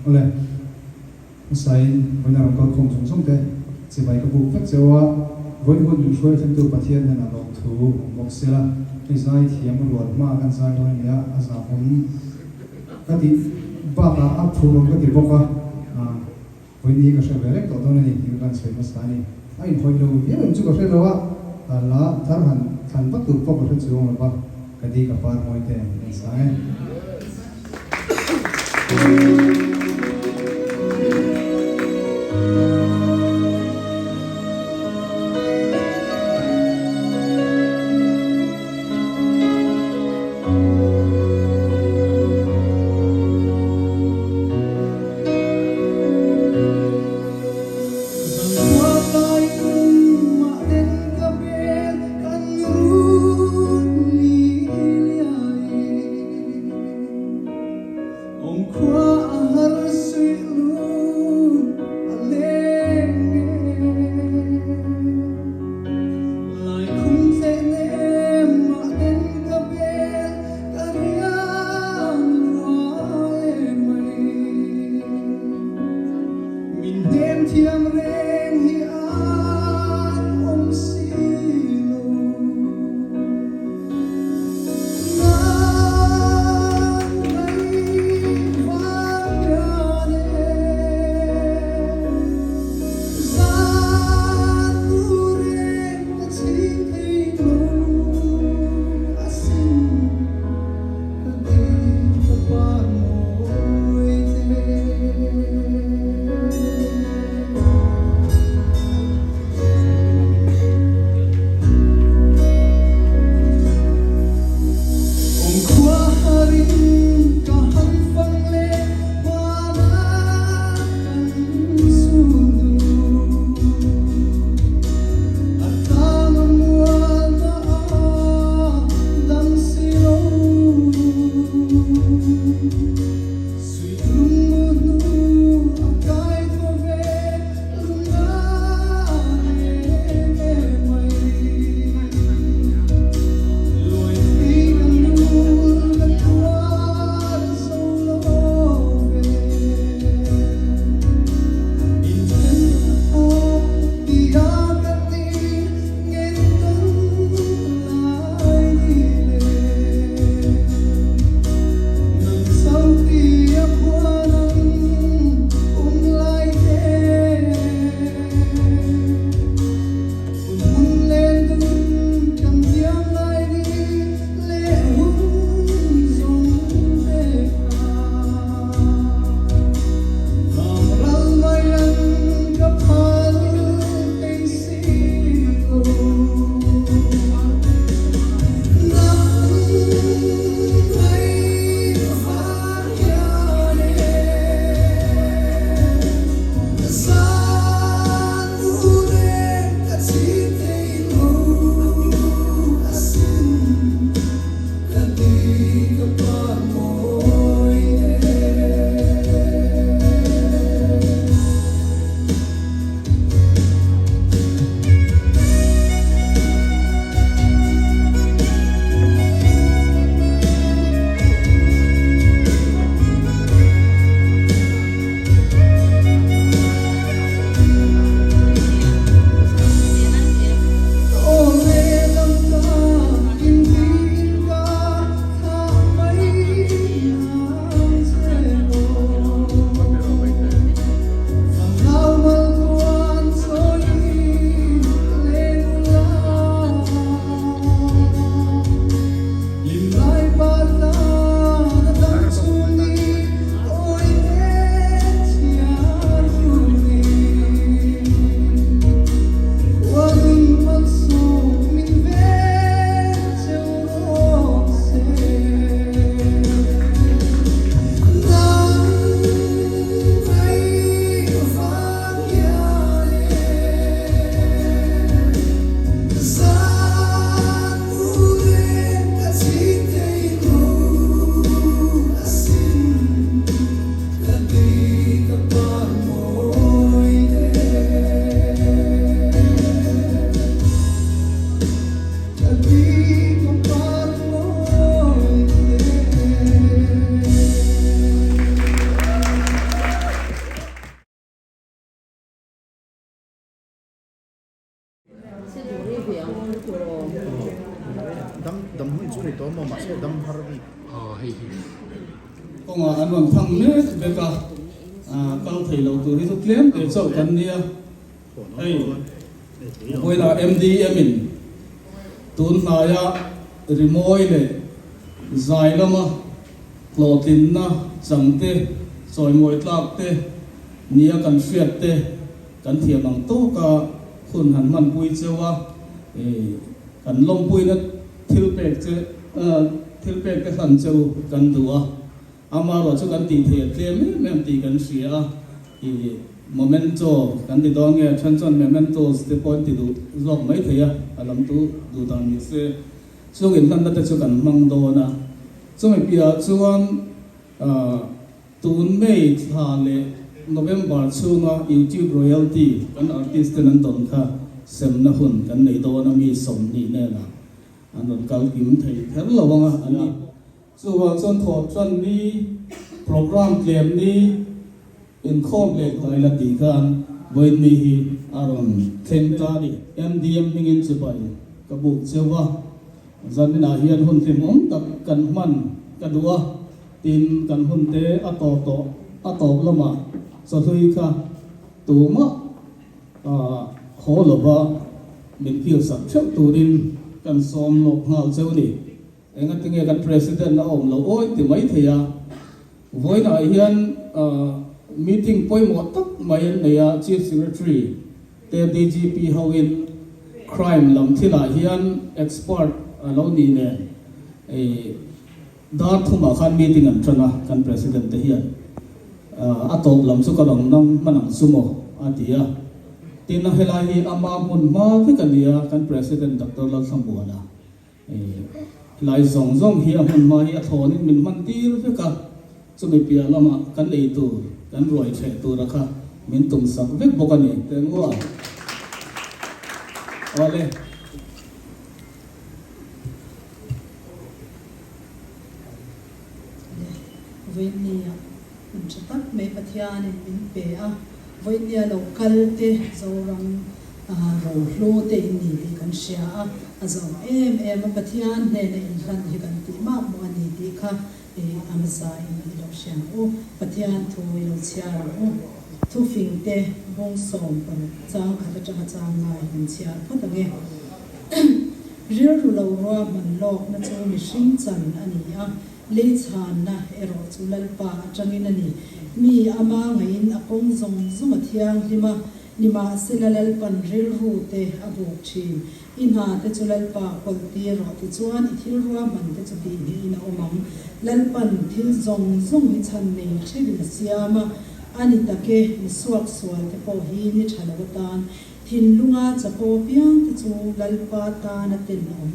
Awle, hmasain vawiina rawn kal khawm zawng zawng te chibai ka buk vek cheu a, vawiin hun min hruai thlengtu Pathian hnenah lawmthu awm bawk sela, hei zai thiam rual hma kan zai dawn a nia, a zahawm ka tih bakah a phur awm ka ti bawk a, Vawiin hi ka hre ve reng tawh dawn a ni tih ka kan sawi hmasa a ni. A inhawih lo viau em chu ka hre lo a, hla thar han thlan vak tur pawh ka hre chuang lo va, ka di ka par mawi te tih kan sang e. Kawngah an rawn thang mek vek a, kal thei lo tur hi chu tlem te chauh kan nia. Hei vawilah MDM in tun hnaia rimawi leh zai lama hlawhtlinna changte chawimawi tlak te nia kan hriat te kan thiam ang tawka hun han hmanpui cheu a, kan lawmpuina thil pek che thil pek te hlan cheu kan duh a. Amaherawh chu kan tih theih a tlem em em tih kan hria a, ih momento kan ti dawn nge a then chuan mementos te pawh an ti duh zawk mai thei a, a lam tu duh dan ni se. Chung inhlanna te chu kan hmang dawn a, chumi piahah chuan ah tun May thla leh November chhunga YouTube royalty kan artist ten an dawn kha semna hun kan nei dawn a mi 20 nena an rawn kal kim thei kher lo ang a, an ni. Chuvang chuan thawh tan ni, programme tlem ni, inkhawm leh tlai la tih khan vawiin hi a rawn thleng ta a ni. MDM hmingin chibai ka buk cheu a, zaninah hian hun hlimawm tak kan hman ka duh a, tin kan hun te a tawp tawh a tawp lamah chawhlui kha tumah haw lova min kilsak theuh turin kan sawm lawk nghal cheu a ni. Engatinge kan President a awm lo awi ti mai thei a, vawiinah hian meeting pawimawh tak mai an nei a, Chief Secretary te DGP hoin crime lam thilah hian expert a lo ni nen dar thumah khan meeting an tan a, kan President te hian a tawp lam chu ka rawn nang hman ang chu maw a ti a, tin a helai hi ama hmun hma vek a ni a, kan President Doctor Lalthlamuana. Helai zawng zawng hi a hmun hma hi a thlawnin min hman tir vek a, chumi piah lamah kan ei tur, kan ruai ṭheh tura kha min tum sak vek bawk a ni, Tengua. Awle. Vawinia hun ṭha tak mai Pathianin min pe a, vawinia lo kal te Zoram rohlu te in ni tih kan hria a, a zawm em em a, Pathian hnena inhlan hi kan tih mah hmuh a ni tih kha a hmasa in i lo hria ang u, Pathian thu i lo chhiar ang u. Thufing te bung 16 chang khat atanga chang ngai kan chhiar phawt ang e. Rilru lo ruahman lawkna chu mihring chan a ni a, lei chhanna erawh chu Lalpa atangin a ni. Mi ama ngaiin a kawng zawng zawng a thianghlim a, nimahsela Lalpan rilru te a buk thin. I hna te chu Lalpa kawlh tir rawh tichuan i thil ruahman te chu tihnghehin a awm ang. Lalpan thil zawng zawng hi chhan nei theuhin a siam a, a ni tak e, mi suaksual te pawh hi ni tha lo atan Thinlunga chapo piangte chu Lalpa tana tenawm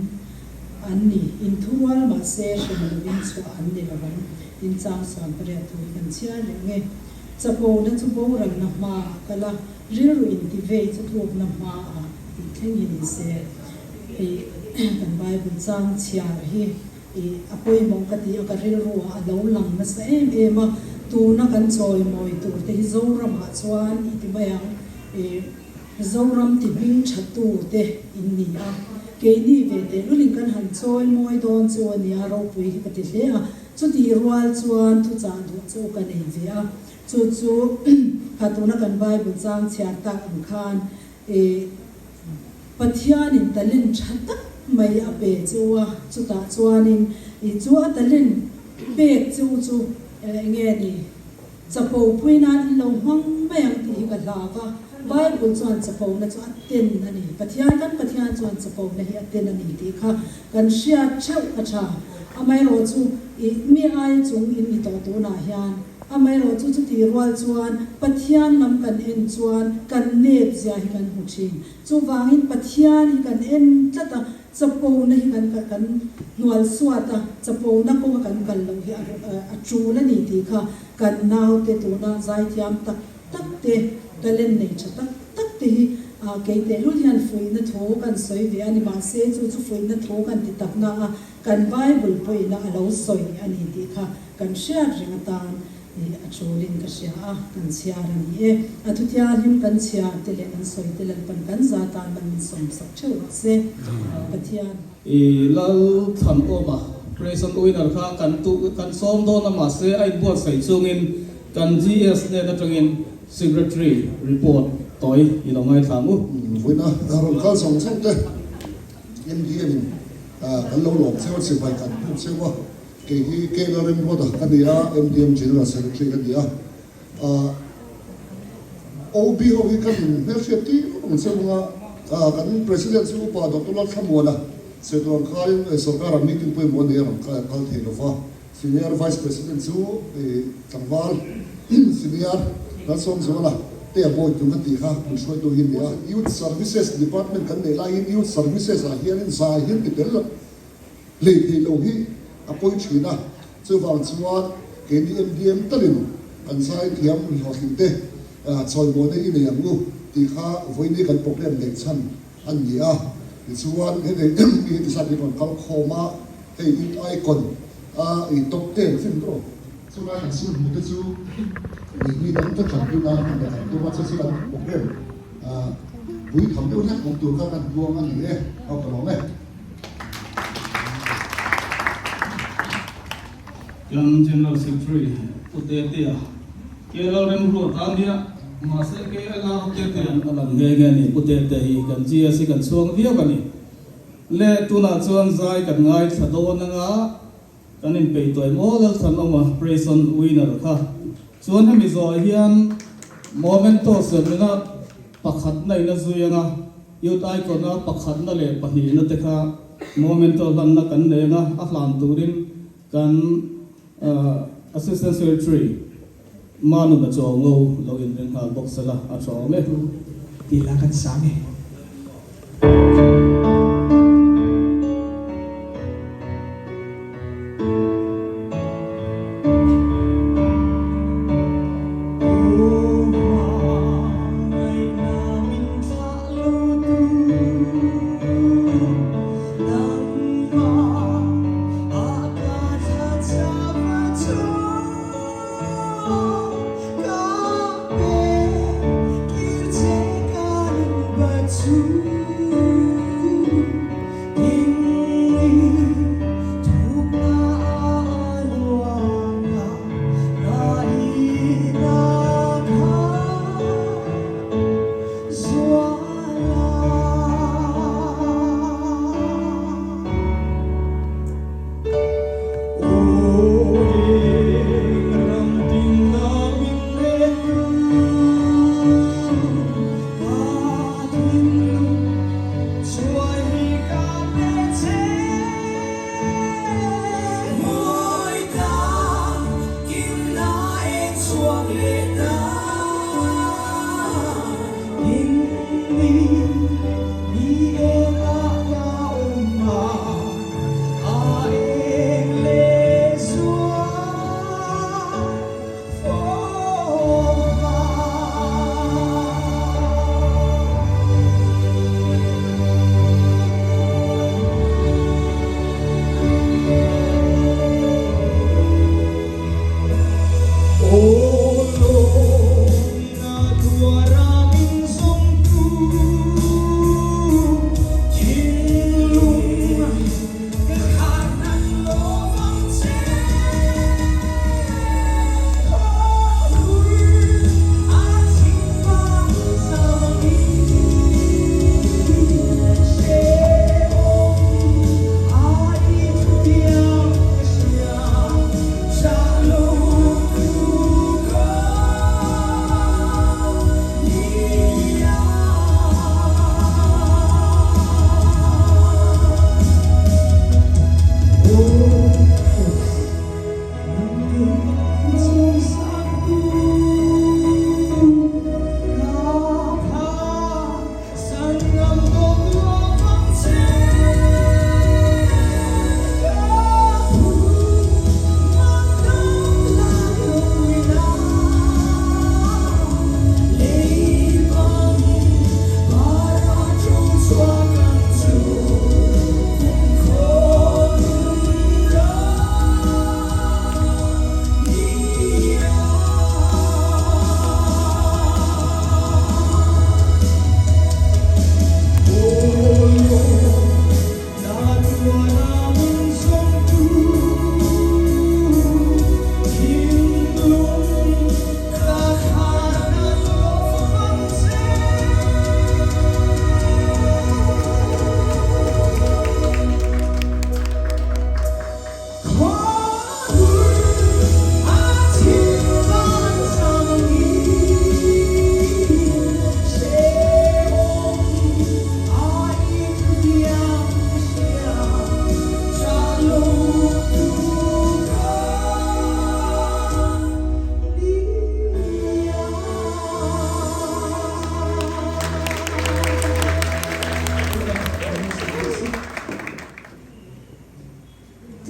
an ni. Inthurual mahse hrem lovin chhuah an ni lo ang. Tin chang 18 thu hi kan chhiar leh nge. Chapona chu boralna hmaah a kal a, rilru intivei chu tlukna hmaah tih thleng hi ni se. Hei kan Bible chang chhiar hi i a pawimawh ka ti a, ka rilruah a lo lang nasa em em a, tuna kan chawimawi tur te hi Zoramah chuan i ti mai ang, i Zoram ti hming tha tu te in ni a, keini ve tehlulin kan han chawimawi dawn chu a nia, ropui hi ka ti hle a, chutih rual chuan thuchah duh chu ka nei ve a, chu chu kha tuna kan Bible chang chhiar tak ang khan i. Pathianin talent tha tak mai a pe che u a, chutah chuanin i chu a talent pek che u chu eng nge ni? Chapo pui nan in lo hmang mai ang tih hi ka hlau va, Bible chuan chapona chu a ten a ni, Pathian kan Pathian chuan chapona hi a ten a ni tih kha kan hriat theuh a tha. Amaherawh chu i mi aia chung in ni tawh tunah hian Amaherawh chu chutih rual chuan Pathian lam kan en chuan kan nep zia hi kan hmu thin. Chuvangin Pathian hi kan en tlat a, chapona hi kan kan hnual suat a, chapona kawnga kan kal loh hi a tul a ni tih kha kan naute tuna zaithiam tak tak te, talent nei tha tak tak te hi kei tehlul hian fuihna thu kan sawi ve a ni. Mahse chu chu fuihna thu kan ti takna a, kan Bible pawhin a lo sawi a ni tih kha kan hriat reng atan. Ih a ṭulin ka hria a, kan chhiar a ni e. A thuthianghlim kan chhiar te leh kan sawi te Lalpan kan za tan man min sawmsak ṭheuh rawh se. Pathian. I Lalthanawma Praise on Winner kha kan tu kan sawm dawn a mahse a inbuatsaih chungin kan GS hnen atangin Secretary report tawi i lo ngaithla ang u. Vawiina rawn kal zawng zawng te MDM in kan lo lawm cheu a, chibai kan buk cheu a. Kei hi Kela Remruata ka ni a, MDM General Secretary ka ni a. OB ho hi kan inhmelhriat tir ang che vang a, kan President chu Upa Doctor Lalthlamuana Setuang khain sorkar ah meeting pawimawh a nei a rawn kal thei lo va. Senior Vice President chu tlangval Senior Lalsawmzuala te a bawi tum ka tih kha min hruaitu hi a ni a. Youth Services Department kan neih laiin Youth Services ah hianin zai hian ti tel lo. Hlei thei lo hi a pawi thin a, chuvang chuan keini MDM talin kan zai thiam hlawhtling te chawimawina i nei ang u tih kha vawiini kan programme neih chhan a ni a. Tichuan hei mi heti zat hi rawn kal khawm a, hei Youth Icon a i top ten chin rawh. Chulai kan sul hmu te chu mi dang te tanpui nan hman leh kan tum a, chu chu kan programme pui tham deuh hlek awm tur kha kan buang a ni e, ho ka lawm e. Kan General Secretary Pu Tetea KL Remruat a nia, mahse KLR Tetea an lang nghe nghe a ni. Pu Tetea hi kan GS hi kan chhuang viau a ni. Le tunah chuan zai kan ngaithla dawn anga kan inpeih tawh em aw Lalthanawma Praise on Winner kha. Chuan hemi zawh hian Momento Semina pakhatna in a zui anga Youth Icon a pakhatna leh pahnihna te kha Momento hlanna kan nei anga a hlan turin kan Assistant Secretary Manuna Chawngo lo inring nghal bawk sela a tha awm e. Tih lah kan sang e.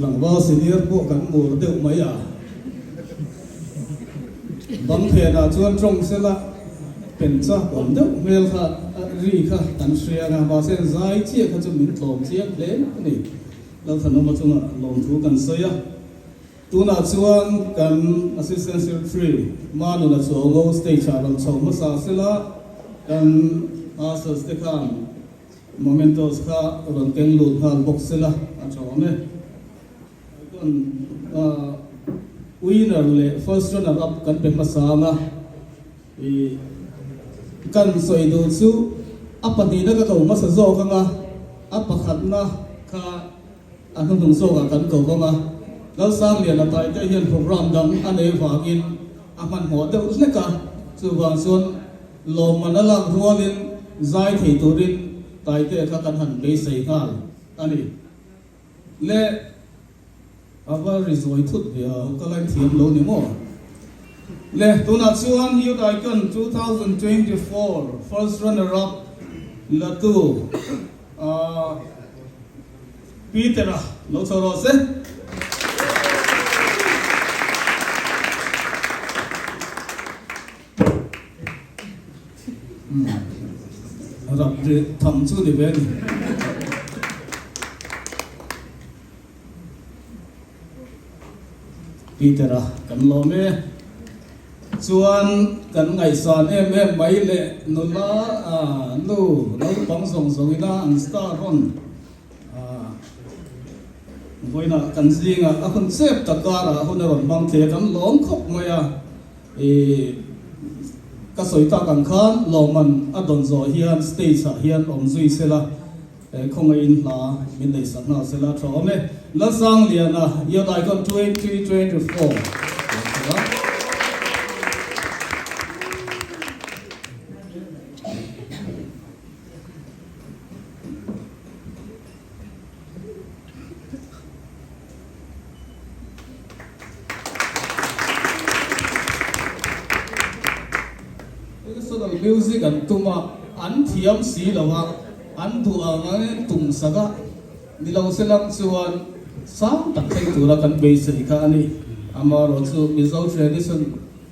Tlangval senior pawh kan mur deuh mai a. Bang phenah chuan tawng sela pen chak awm deuh hmel kha ri kha kan hria a, mahse zai chiah kha chu min tlawm chiang hle a ni. Lalthanawma chungah lawmthu kan sawi a. Tunah chuan kan Assistant Secretary Manuna Chuango stage ah rawn chho hmasa sela kan Ushers te khan Mementos kha rawn keng lut nghal bawk sela a tha awm e. Icon winner leh first runner up kan pe hmasa ang a, ih kan sawi duh chu a pahnihna ka ko hmasa zawk ang a, a pakhatna kha A hnuhnung zawkah kan ko vang a, Lalsangliana Taite hian programme dang a nei vangin a hmanhmawh deuh hlek a, chuvang chuan lawmman a lak rualin zai thei turin Taite kha kan han beisei nghal a ni. Le a va ri zawi thut ve a, ka line thiam lo ni maw? Le tunah chuan Youth Icon 2024 first runner up latu a Peter-a lo chho rawh se. Rap ri tham chu ni ve ni. Peter-a kan lawm e. Chuan kan ngaihsan em em mai leh nula nu naupang zawng zawng ina an star rawn Vawiinah kan zingah a hun chep tak karah hun a rawn hmang thei a, kan lawm khawp mai a. Ih, ka sawi tak ang khan lawmman a dawn zawh hian stage ah hian awm zui sela, khawngaihin hla min nei sak nghal sela tha awm e. Lalsangliana, Youth Icon 2024. National music an tum a, an thiam si lo a, an duh ang angin tum sak a, ni lo se lang chuan sang tak thleng tura kan beisei kha a ni. Amaherawhchu Mizo tradition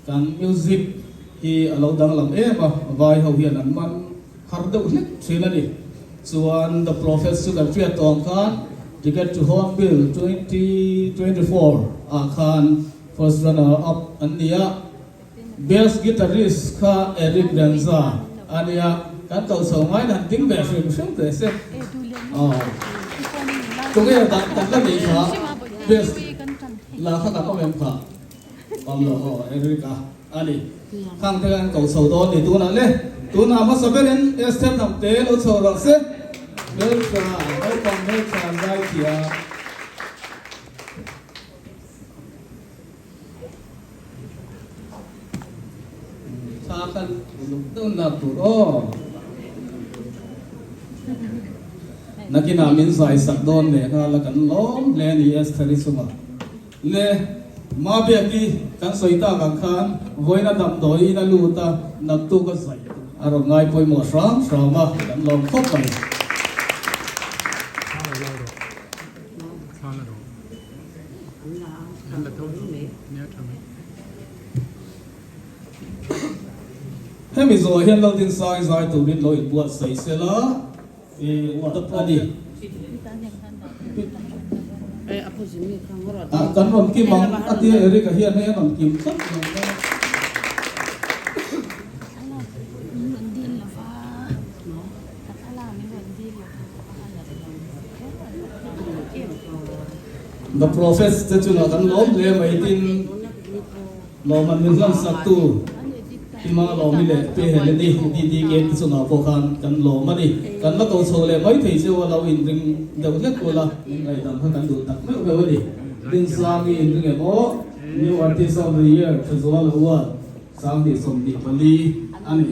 kan music hi a lo danglam em a, vai ho hian an man har deuh hlek thin a ni. Chuan The Prophets chu kan hriat tawh ang khan Ticket to Hornbill 2024 ah khan first runner up an ni a, Best Guitarist kha Eric Renza a ni a, kan koh chho ngaiin han ding ve hrim hrim teh se. Aw tunge tak tak la nih kha Best la kha kan awm em kha? Awm lo aw Eric a. A ni. Khang te an ko chho dawn ni tunah le. Tunah hmasa berin Esther Hnamte lo chho rawh se. Hmeltha, naupang hmeltha zai thia. Thla khan uluk deuh lak tur aw. Nakinah min zai sak dawn leh nghal a kan lawm hle a ni Esther-i chungah. Le, Mabiaki kan sawi tak ang khan vawiina damdawiin a lut a, naktuk a zai a rawn ngai pawimawh hram hram a, kan lawm khawp mai. Hemi zawh hian Laldinsangi zai turin lo inbuatsaih sela. A ni. Kan rawn kim ang a tia Eric a hian hei a rawn kim tlat lo mai a. The Prophets te chungah kan lawm hle mai tin Lawman min hlan sak tu Tima Lawmi leh Pi Heleni DDK te chungah pawh khan kan lawm a ni. Kan la ko chho leh mai thei cheu a lo inring deuh hlek ula min ngaihdam kha kan duh tak meuh meuh a ni. Dinsangi inring em aw? New Artist of the Year Thazual Award 2024 a ni.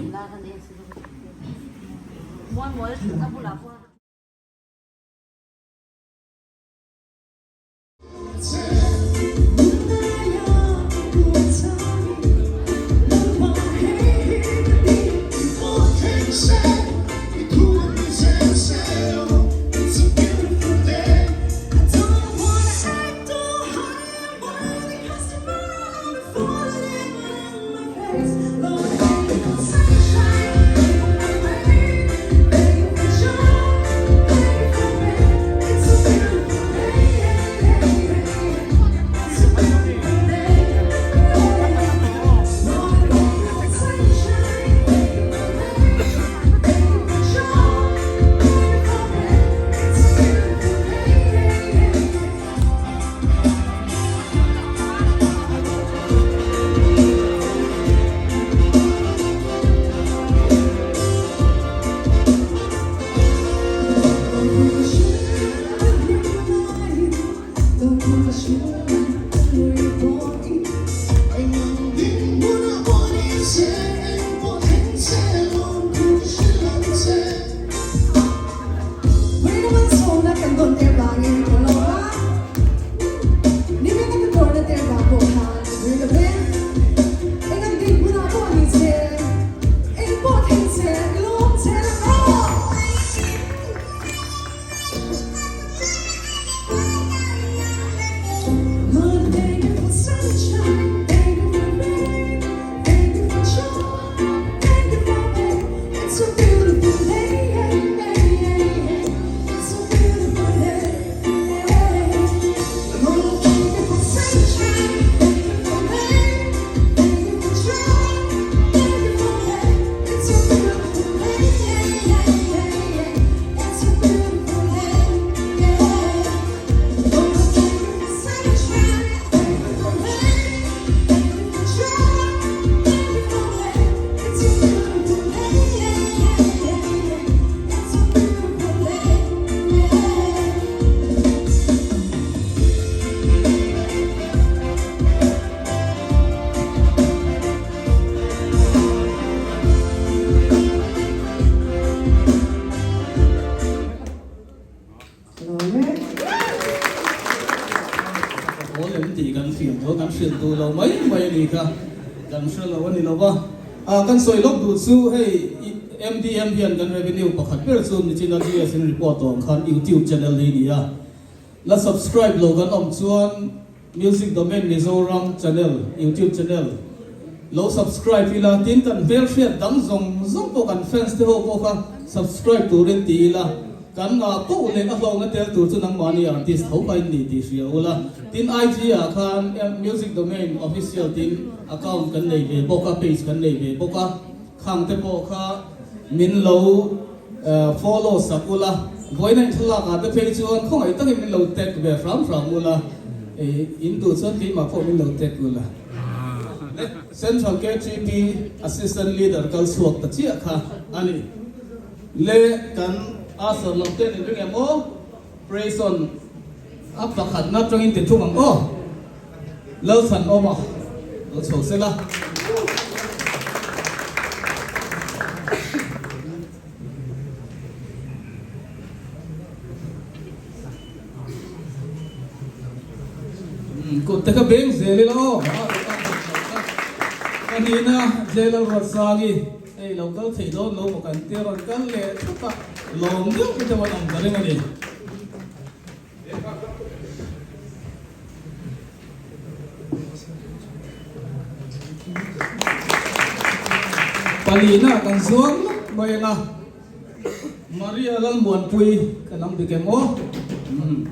Awl em tih kan hriat tho, kan hrilh duh lo mai mai a ni kha, kan hre lo a ni lo va. Ah kan sawi lawk duh chu hei MDM hian kan revenue pakhat ber chu Nichina GS in report tawh ang khan YouTube channel hi a ni a. La subscribe lo kan awm chuan Music Domain Mizoram channel YouTube channel lo subscribe ila tin kan hmelhriat dang zawng zawng pawh kan fans te ho pawh kha subscribe turin ti ila kan ngah poh leh a hlawkna tel tur chu nangmahni artist tho kha in ni tih hria ula tin IG ah khan Music Domain Official tin account kan nei ve bawk a page kan nei ve bawk a khang te pawh kha min lo Follow sak ula, vawiin a inthlalak ah te phei chuan khawngaih takin min lo tag ve hram hram ula, in duh chuan keimah pawh min lo tag ula. Central KTP Assistant Leader kal chhuak ta chiah kha a ni. Le kan Asher lam ten in ring em aw? Praise on a pakhatna atangin ti thung ang aw. Lalthan awm a, lo chho se la. Kut te kha beng zel ila aw. Ka nihna Jailal Ruatsangi hei lo kal theih dawn lo maw kan tia rawn kal leh thut a, lawm deuh deuh an awm ta reng a ni. Palina kan zuang lawk mai ang a, Maria Lalmuanpui ka lam dik em aw? Umm.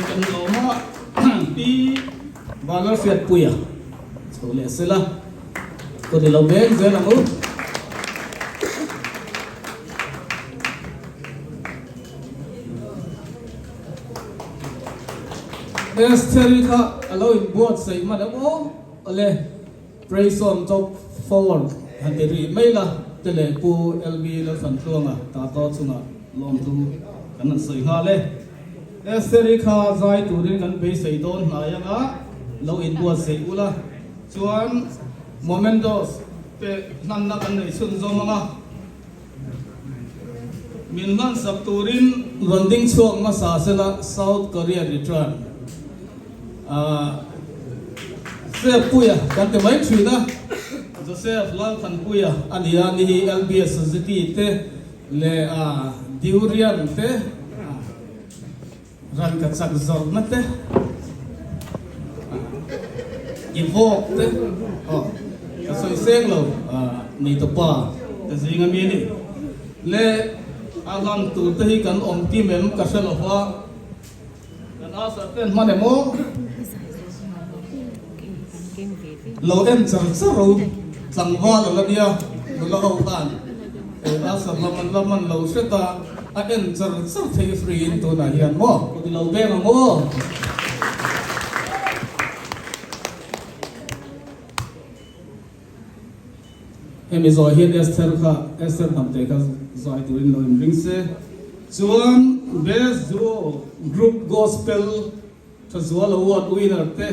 Kan lawm a, Pi Vanlalhriatpuia chho leh sela, ka ni lo veng zel ang u. Esther-i kha a lo inbuatsaih hman em aw? Awle. Praise on top forward han ti rih mai la te leh Pu LB Lalthantluanga Tato chungah lawmthu kan han sawi nghal e. Esther-i kha zai turin kan beisei dawn hnai anga lo inbuatsaih ula chuan Momentos te hlanna kan nei chhunzawm anga min hlansak turin rawn ding chhuak hmasa sela South Korea return. Ahh Sep Puia kan ti mai thin a, Joseph Lalthanpuia a ni a, ni hi LBS Suzuki te leh ahh Durian te ahh Rangka chak zawrhna te ahh Evoque te aw ka sawi seng lo ahh neitupa te zing ami a ni. Leh a hlan tur te hi kan awm kim em ka hre lo va. Kan Asher ten hman em aw? Lo en char char o, tlangval a la nia, nula ho khan Asher lam an la hman lo hret a, a en char char thei free in tunah hian maw kut i lo beng ang aw. Hemi zawh hian Esther kha Esther hnamte kha zai turin lo inring se. Chuan Best Duo Group Gospel Thazual Award winner te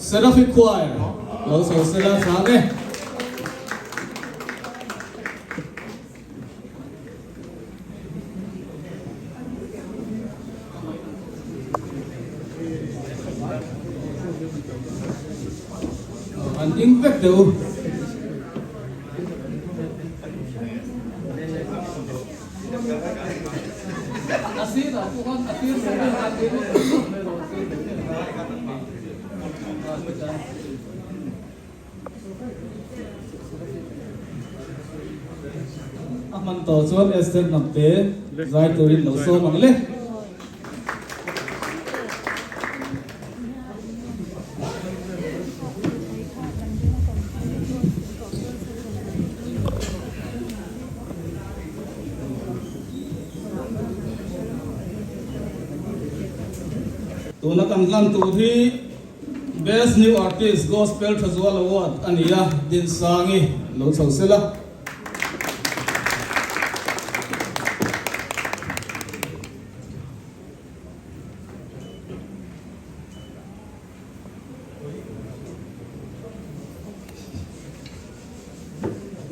Seraphic Choir lo chho sela chang e. Han ding vek teh u. A sirah pawh khan a tir lo vel a tir lo vel a tir lo vel a. A hman tawh chuan Esther Hnamte zai turin lo sawm ang le. Tuna kan hlan tur hi Best New Artist Gospel Thazual Award a ni a, Dinsangi lo chho sela.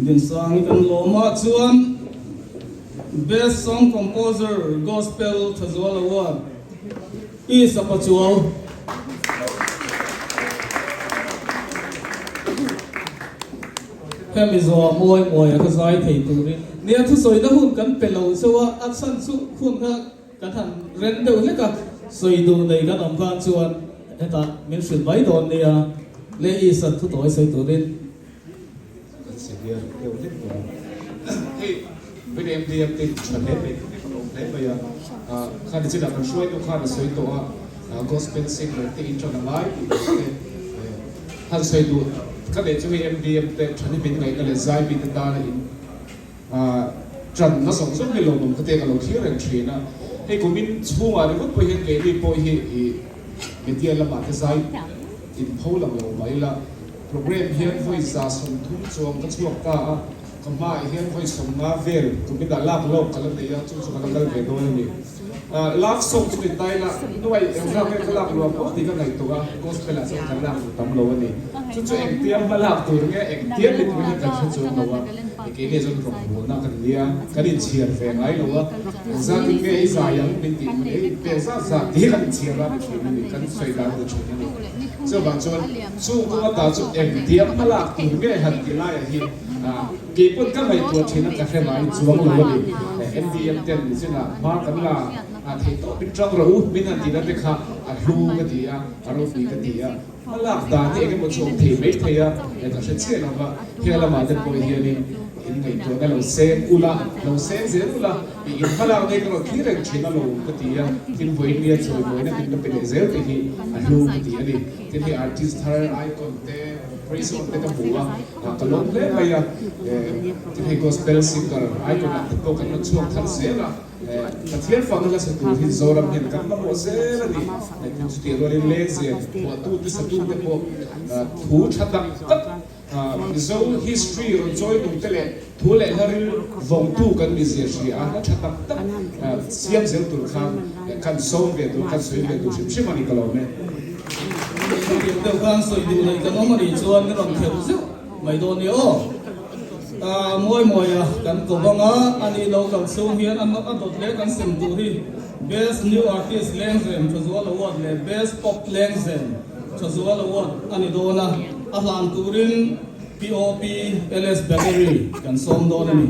Dinsangi kan lawmah chuan Best Song Composer Gospel Thazual Award Pi Sapachuau. Hemi zawh mawi mawi a ka zai thei turin nia thusawina hun kan pe lo chauh a, a chhan chu hun kha Kan han rem deuh hlek a, sawi duh nei kan awm khan chuan hetah min hrilh mai dawn nia, le Isa thu tawi sawi turin. Kan senior deuh hlek tawh a, hei Vin MDM te tha hle mai ka lo awm hle mai a, kha nichinah kan hruaitu khan a sawi tawh a, gospel singer te in ṭan a ngai tih loh te han sawi duh ka neih chu hei MDM te ṭhahnem in ngaihna leh zai mite tana in Ṭanna zawng zawng hi lawmawm ka te ka lo thlir reng ṭhin a, hei kumin chhungah ringawt pawh hian keini pawh hi i media lamah te zai inpho lang lo mai la, program hian vawi 130 chuang ka chhuak ta a, ka hmaah hian vawi 50 vel kuminah lak lawk ka la nei a, chu chu ka la kal ve dawn a ni. Love song chu ni tai la, nuai engzah nge ka lak luam aw tih ka ngaihtuah a, gospel ah chuan kan lak duh tam lo a ni. Chu chu engtiang hma lak tur nge engtiang ni turin kan hre chuang lo a, keini chuan rawngbawlna kan nia, kan inchhiar ve ngai lo a, engzah tin nge i zai ang min tih hmun ei pek zat zat tih hi kan inchhiar a ni thin a ni, kan sawi dan a ni thin a ni. Chuvang chuan chung kawng ata chu engtiang hma lak tur nge han ti laiah hi Kei pawn ka ngaihtuah thin a ka hre ngai chuang lo a ni. MDM ten nichinah hma kan la theih tawh min tang rawh u min han tihna te kha a hlu ka ti a, a ropui ka ti a. Hma lak dan hi eng emaw chu awm thei mai thei a, ka hre chiah lo va. Heng lamah te pawh hianin in ngaihtuahna lo seng ula, lo seng zel ula, i in hma lak nei ka rawn thlir reng thin a lo ka ti a. Tin vawiin nia chawimawina min la pe leh zel te hi a hlu ka ti a ni. Tin hei artist thar icon te, praise on te ka hmu a. Ka lawm hle mai a, tin hei gospel singer icon ah te pawh kan rawn chhuak thar zel a, Pathian fahna hla sa tur hi Zoram hian kan mamawh zel a ni. Tin chutih rualin lengzem phuahtu te satu te pawh thu tha tak tak Mizo history rawn chawi nung te leh thu leh hla ril vawngtu kan ni zia hria a, hla tha tak tak siam zel tur khan kan sawm ve tur kan sawi ve tur hrim hrim a ni ka lawm e. Hetiang deuh khan sawi duh nei kan awm a nih chuan min rawn kheuh zeuh mai dawn nia aw. Mawi mawia kan ko bang a, ani lo kal chhung hian a dawt leh kan sem tur hi Best New Artist Lengzem Thazual Award leh Best Pop Lengzem Thazual Award a ni dawn a, a hlan turin POP LS Bakery kan sawm dawn a ni.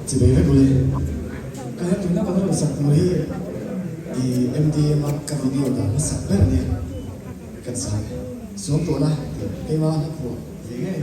Chi bei vek ule. Ka hla tuna kan rawn sak tur hi i MDM a ka video dah hmasak ber a nia. Kan sa e. Suam tawh la tih keimah hla phuah ve ngei.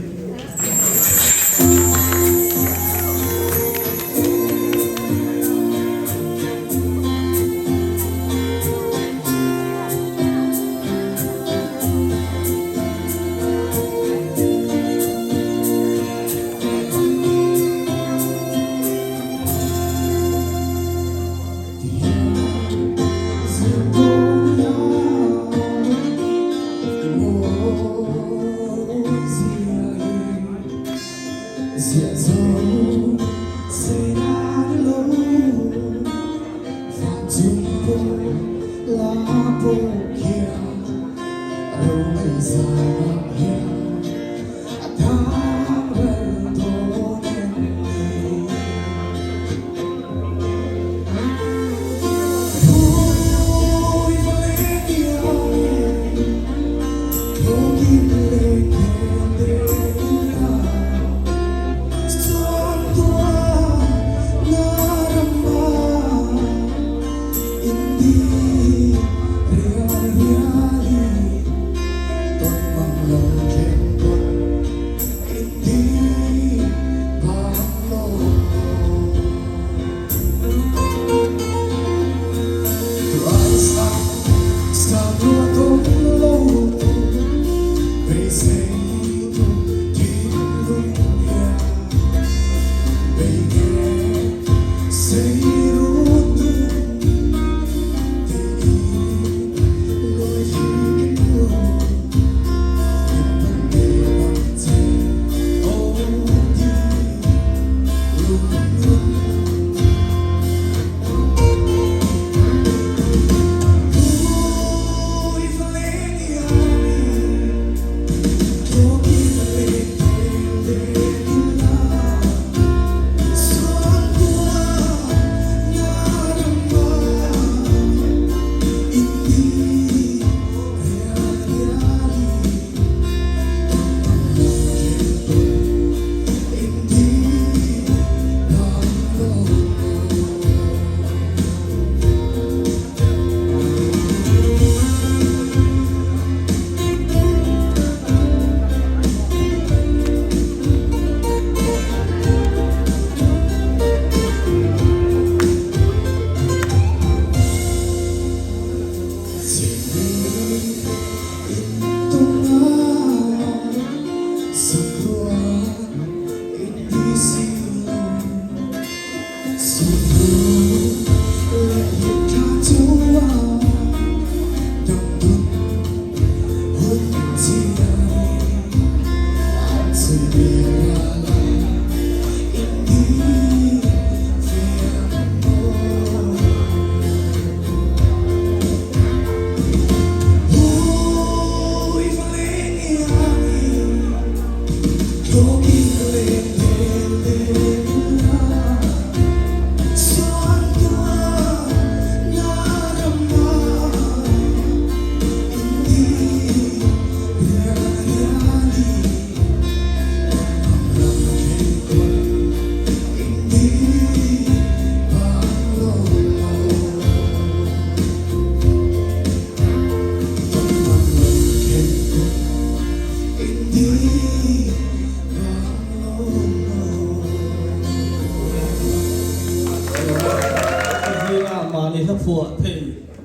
Zinga mahni hla phuah thei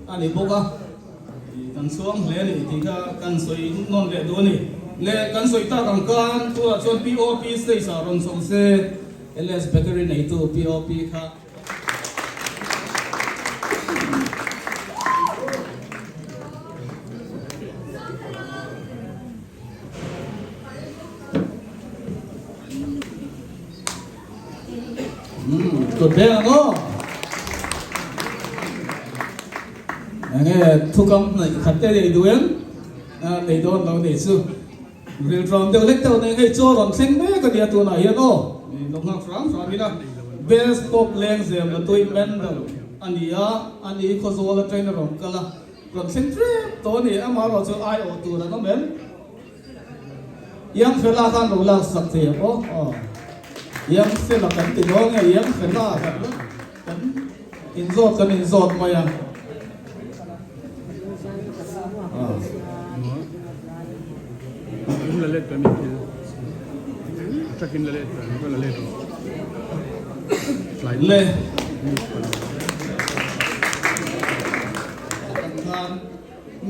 a ni bawk a, kan chhuang hle a ni tih kha kan sawi nawn leh duh a ni. Le kan sawi tak ang khan tunah chuan POP stage ah rawn chho se LS Bakery neitu POP kha. Kut beng ang aw. Enge thukam hnaih khat te nei duh em? Nei dawn lo nei chu. Rilṭawm deuh hlek deuh nei hei chaw rawn thleng mek a nia tunah hian aw. Lo nghak hram hram ila. Best Pop Lengzem Latui Mendel a ni a, ani Khawzawl atangin a rawn kal a, rawn thleng ṭep tawh a ni. Amaherawhchu chu aiawh tur an awm em? Iang Fela khan lo lak sak thei ang aw. Aw. Iang Fela kan ti dawn nge Iang Fela kan kan inzawt kan inzawt mai a. Le.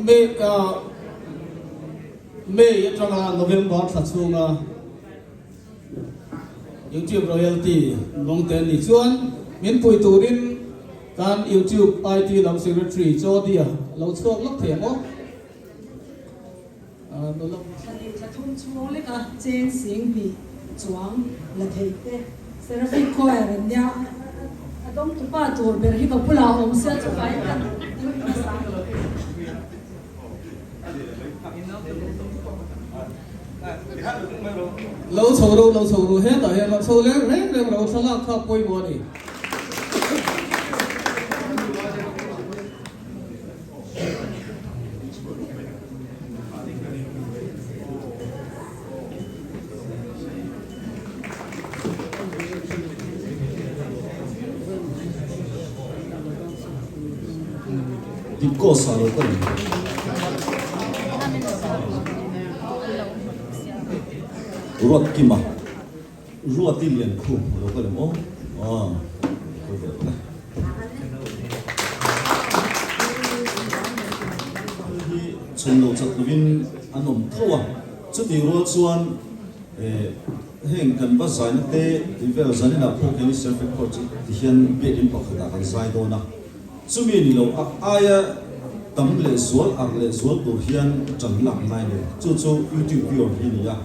May May atanga November thla chhunga YouTube royalty lawng te an nih chuan min pui turin kan YouTube IT lam Secretary Chodia lo chhuak lawk thei ang aw. Thla thla thum chhung leka cheng sing hnih chuang la theih te. Seraphic Choir an nia, a dawngtupa tur ber hi ka bulah awm sia chu vai kan ding nasa. Lo chho ro, lo chho ro, hetah hian lo chho leng reng reng ro, thlalak kha pawimawh a ni. Dikko sa lo ka ni. Ruat Kima, Ruati Liankhum lo ka lem aw. Aw, ka ve ta. Hi chhun lo chat lovin an awm tho a, chutih rual chuan eh. Heng kan va zaina te tih vel zaninah pawh khian self record chu ti hian biakinn pakhatah kan zai dawn a, chumi ni lo a aia tam leh zual arh leh zual tur hian ṭan lak ngai lo. Chu chu YouTube viewer hi a ni a.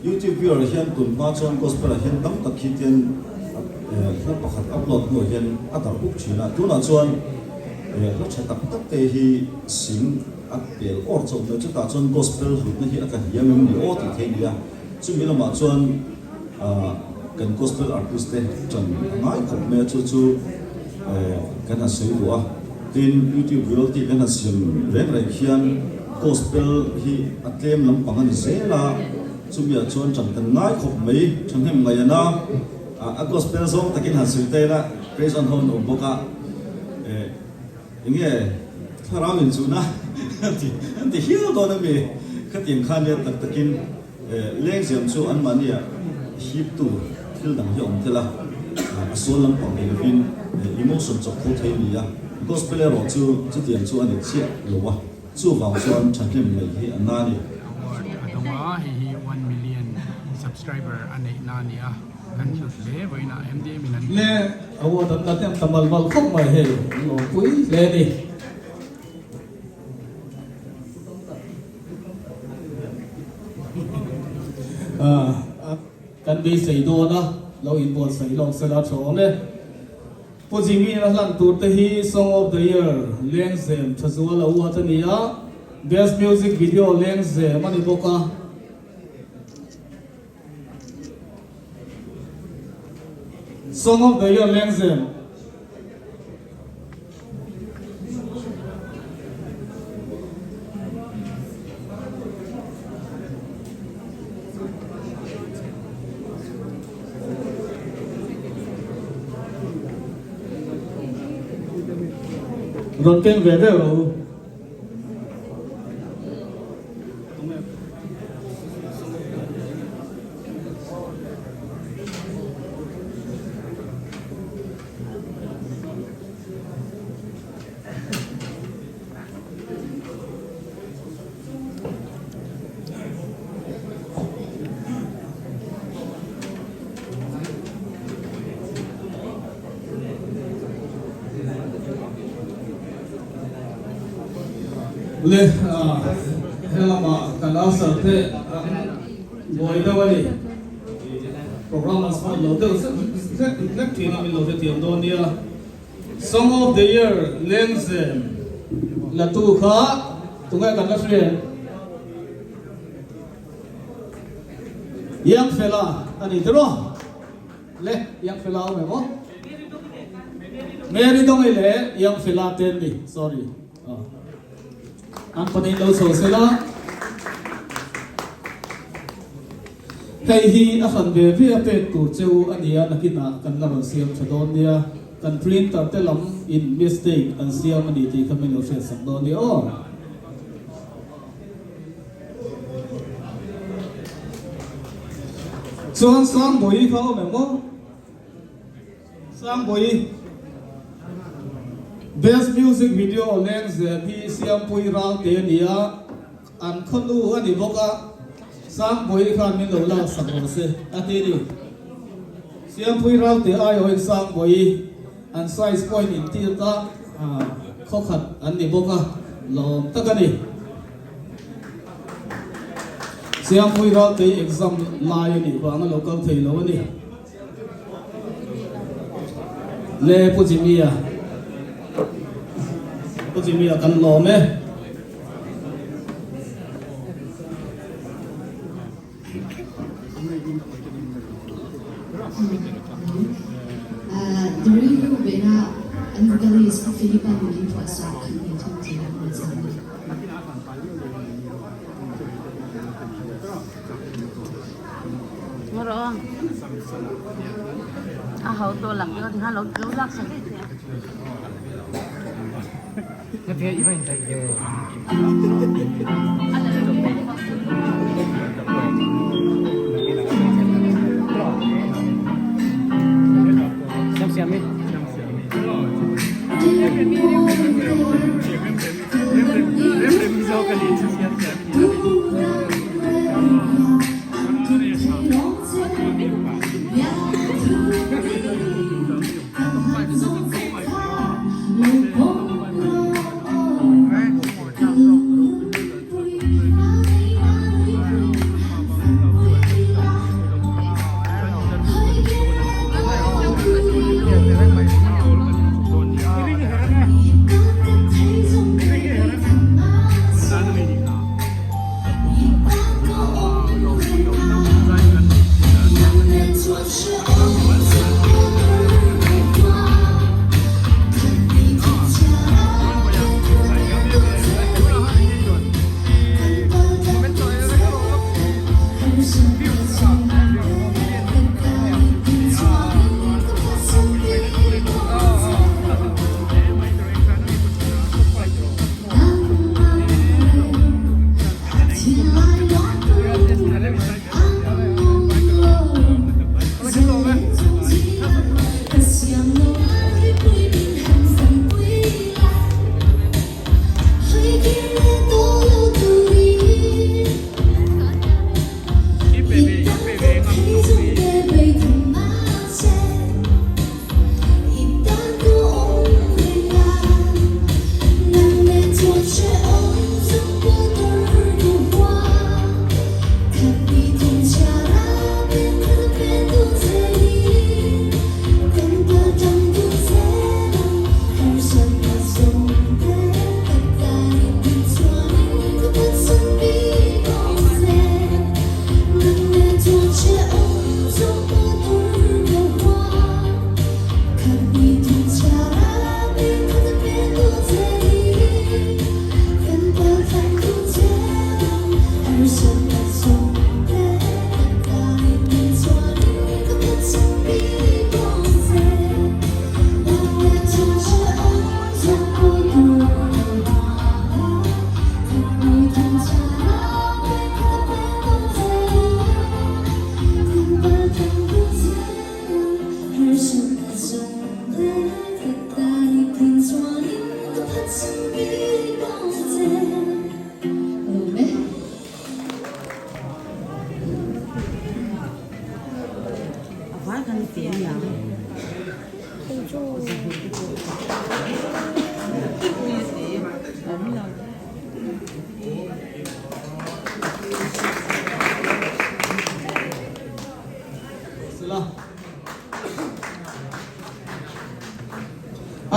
YouTube viewer hian tun hma chuan gospel ah hian tam tak hi tian hla pakhat upload hnuah hian a darh uk thin a, tunah chuan hla tha tak tak te hi sing a pel awr chauh mai, chutah chuan gospel hlutna hi a tla hliam em ni aw tih theih a ni a, chumi lamah chuan kan gospel artist te tan a ngai khawp mai a, chu chu kan han sawi duh a, tin YouTube royalty kan han siam reng reng hian gospel hi a tlem lampang a ni zel a, chumi ah chuan tan kan ngai khawp mai, thahnem ngaih an a, a gospel zawng takin han sawi ta ila praise on ho an awm bawk a, enge thlarau inchuhna an ti hial dawn a mi, khatiang khan nia tak takin. Lengziam chu anmahnia hiptu thil dang hi a awm tel a, a sual lampang nei lovin emotion chawp tho thei a ni a, gospel erawh chu chutiang chu a ni chiah lo a, chuvang chuan thahnem ngaih hi a na a ni. Award a dawng a, hei hi one million subscriber a neih na a ni a, kan hlut hle vawiinah MDM in an. Le award an la hnem ta mal mal khawp mai hei, an lawmpui hle a ni. Kan beisei dawn a, lo inbuatsaih lawk sela tha awm e. Pu Jimmy a hlan tur te hi Song of the Year Lengzem Thazual Award a ni a, Best Music Video Lengzem a ni bawk a. Song of the Year Lengzem. Rawn keng ve ve rawh u. Le helama kan answer te an buai deuh a ni. Program an spot lo deuh zet zet hlek thin a min lo hrethiam dawn nia. Song of the year Lengzem la tu kha tunge kan la hriat? Young fella a ni tiraw? Le Young fella awm em aw? Mary Dongei leh Young fella te an ni, sorry. An pahnih lo chho sela. Hei hi a hran ve ve a pek tur che u a nia nakinah kan la rawn siam tha dawn nia. Kan printer te lam in mistake an siam a ni tih kha min lo hriat sak dawn nia aw. Chuan Sangbawi kha awm em aw? Sangbawi, Best Music Video Lengzem hi Siampui Ralte a ni a, an khawnu a ni bawk a, Sangbawi khan min lo lak sak rawh se a ti a ni. Siampui Ralte aiawhin Sangbawi an size point intir ta khaw khat an ni bawk a, lawm tak a ni. Siampui Ralte exam lai a nih vanga lo kal thei lo a ni. Le Pu Jimmy-a Pu Jimmy-a kan lawm e. The rilru bena an vocalist Pu Philip-a min phuahsak khan ni thung tih a hmu chang a ni.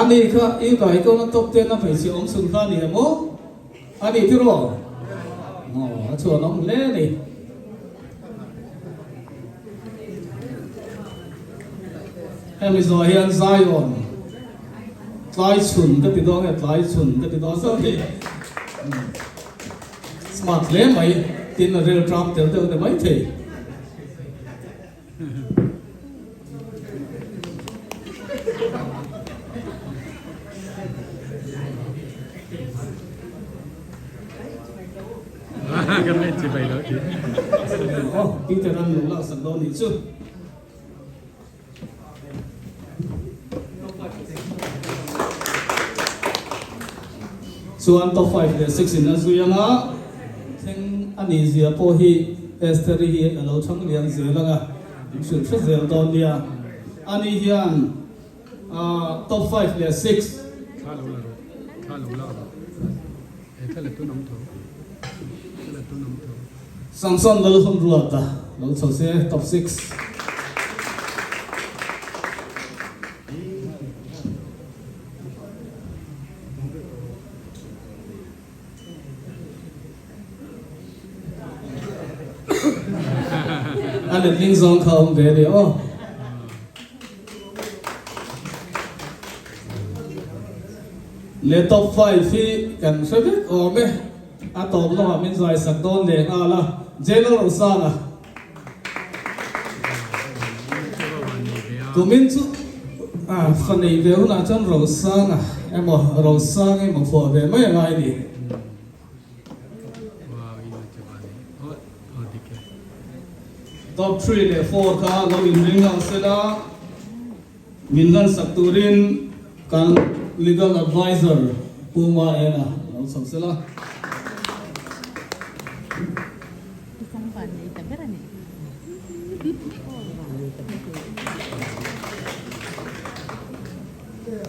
Ani kha i kai kawng a top ten a hmeichhe awm chhun kha a ni em aw? A ni tiraw? Aw, a chhuan awm hle a ni. Hemi zawh hian Zion tlai chhun ka ti dawn nge tlai chhun ka ti dawn sorry smart hle mai tin a rel tram tel deuh ni mai thei. Aw Peter an lo laksak dawn nih chu. Chuan top 5 leh 6 in a zui anga thleng a nih zia pawh hi Esther-i hi a lo chhang lian zel anga in hrilh hre zel dawn nia. Ani hian top 5 leh 6. Thla lo la rawh, thla lo la rawh. He thla la tun awm tho, thla la tun awm tho. Samson Lalhunruata lo chho se top 6. A letling zawng kha awm ve a ni aw. Le top 5 hi kan hre vek awm e. A tawp lamah min zai sak dawn leh nghal a, Jailal Rosanga. Kumin chu fa nei ve hunah chuan Rosanga emaw Rosang emaw phuah ve mai a ngai ni. Top 3 leh 4 kha lo inring ang sela min lansak turin kan legal advisor Pu Maena lo chho sela.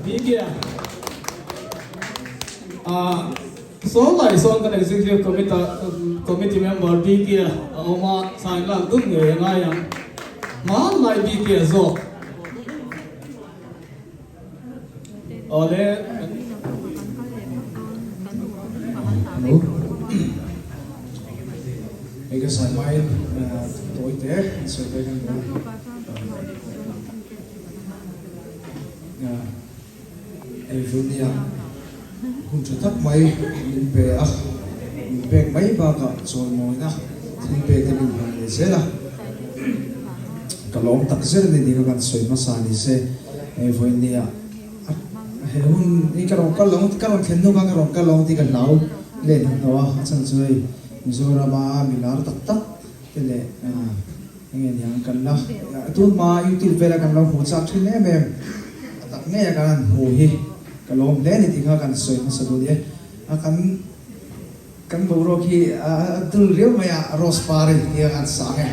Bikia Saw lai sawn kan Executive Committee member Bikia a awm a, sign lak dun ngei a ngai ang. Hmanlai Bikia zawk. Awle. Hello. Hei ka sawi hmain tawi te an sawi ve kan nia. Hei Vunia hun tha tak mai min pe a, min pek mai bakah chawimawina thil pek te min hman leh zel a, ka lawm tak zet a ni tih kha kan sawi hmasa ni se, hei Vunia he hun hi ka rawn kal lo ka rawn thlen hnu khan ka rawn kal lo ang tih ka hlau leh hnahnawh a, a chhan chu hei Mizorama milar tak tak te leh Enge niang kan la tun hma youtube vela kan lo hmuh chak thin em em a tak ngei a kan han hmuh hi ka lawm hle ani tih kha kan sawi hmasa duh nia a kan kan boruak hi a dul riau mai a rose par hi tia kan sang e.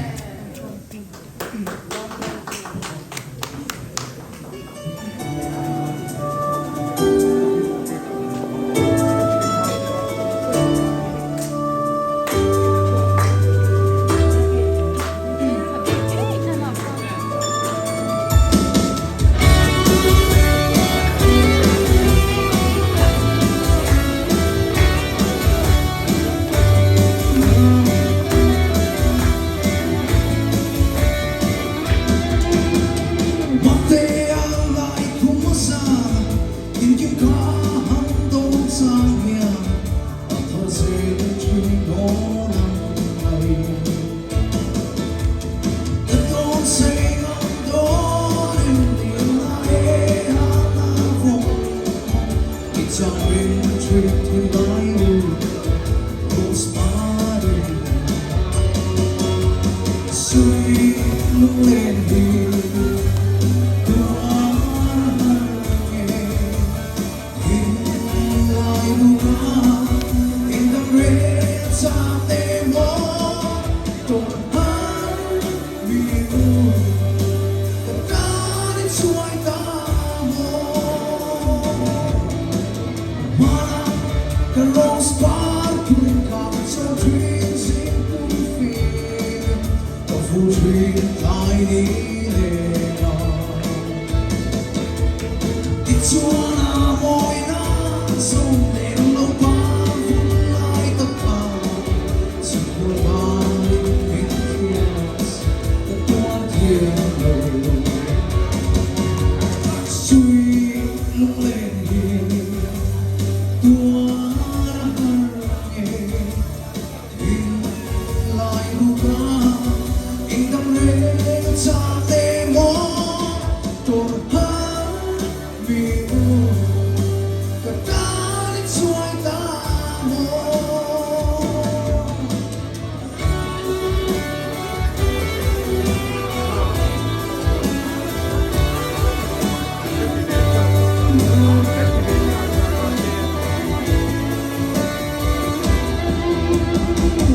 ni leng a. Tichuan a mawina zawm nen lo par vun lai tak kha chhun vangin min hriat ka tuar thiam lo. Sui lunglen hi tuar a har nge thin lai ruk a engdang reng chak emaw tawrh har mi u ka tan i chhuai ta maw.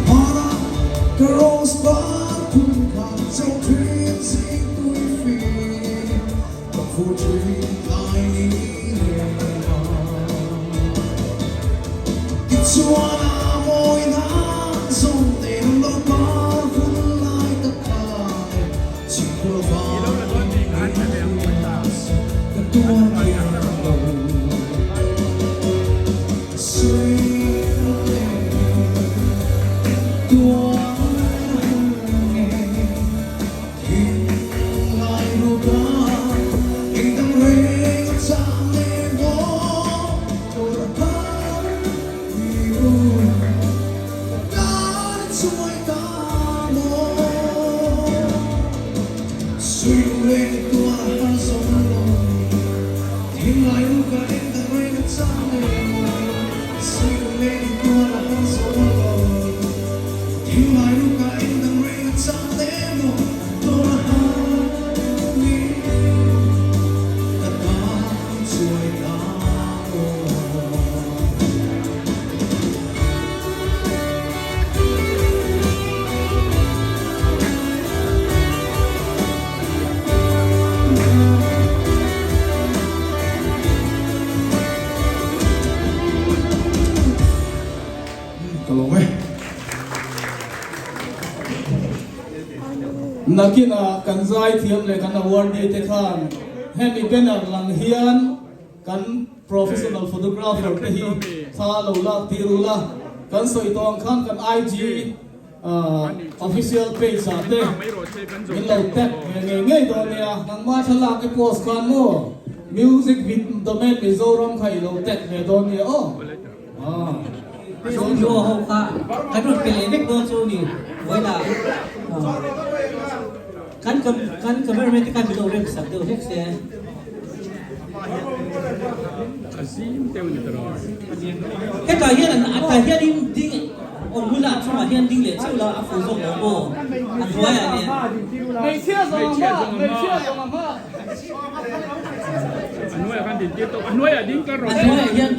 Hmana ka rose par phun kha cho thin zing tui fim ka phu thin lai ni leng a. Tichuan a mawina zawm nen lo par vun lai tak kha chhingkhual vangin min hriat ka tuar thiam lo. Ka lawm e. Nakinah kan zaithiam leh kan awardee te khan hemi banner lang hian kan professional photographer te hi thla lo lak tir ula, kan sawi tawh ang khan kan IG official page ah te min lo tag ve ngei ngei dawn nia, nangmah thlalak i post khan maw music vid domain Mizoram kha i lo tag ve dawn nia aw. Zawng ho kha kan rawn pe leh vek dawn chu ni vawilah kan kan cameraman te khan min lo rem sak deuh hlek se. Hetah hian an tah hianin ding awm bulah chungah hian ding leh chauh la a fuh zawk lo maw a hnuaiah nen. A hnuaiah hian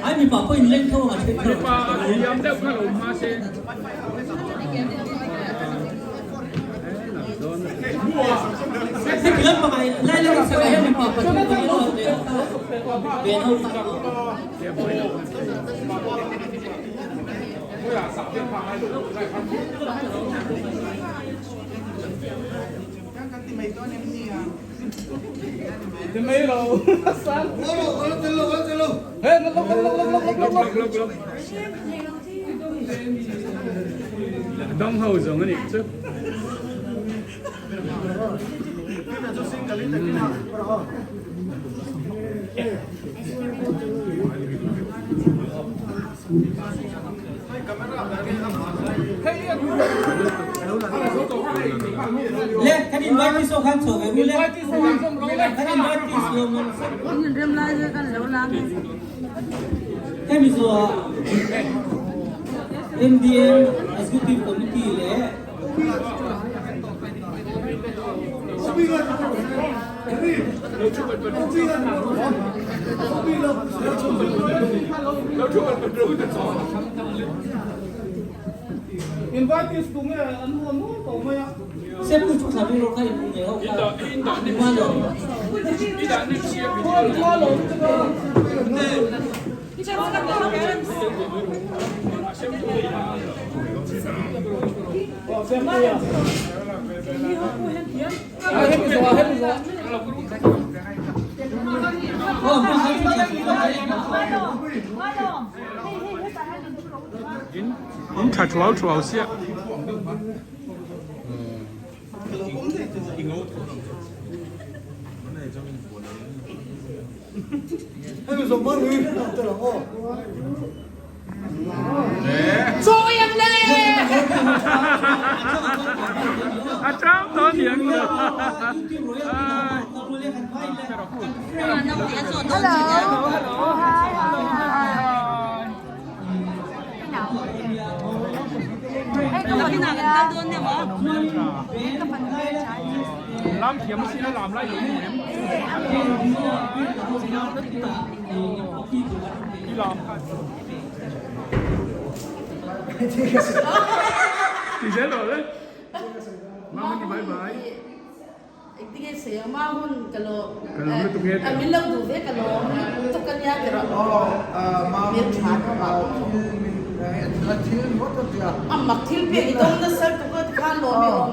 Ai mipa pawh in leng tho ang a then kha Heti lampang ah lai lam in sak ah hian mipa pathum pahnih an awm ve ho kha ven ho kha. Dong ho zawng a nih chu. Le kan invite ti so khan chho ve mu le kan invite ti so mo hemi zo MDM Executive Committee le Sepu chu thla ro kha in nge ho kha ma lo. In tha thuau thuau sia. A chang tawh a niang lo. Lam thiam a sila lam lai lo mu em. I lam kha. Ti zel rawh le. Mamani bye bye. Engtinge sawi ang ma hun ka lo Ka lawm lutuk nge a min lo duh ve ka lawm lutuk a nia tiraw hmel tha ka vang a mak thil pek i dawng nasa lutuk a tikhan lawm i awm.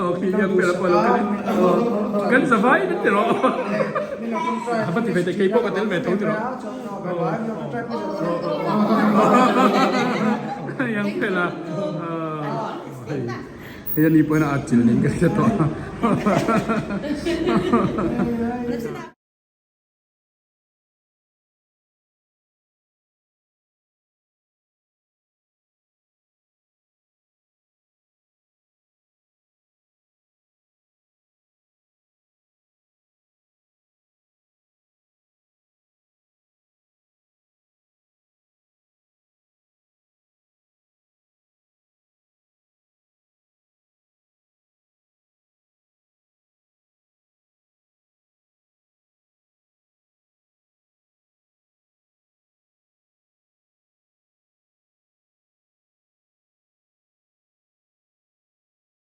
Aw khi hian pela pawh a lo kal in kan zavai in tiraw a va ti ve teh keipawh ka tel ve tho tiraw yang pela hei ani pawhin a at chilh niin ka hria tawh.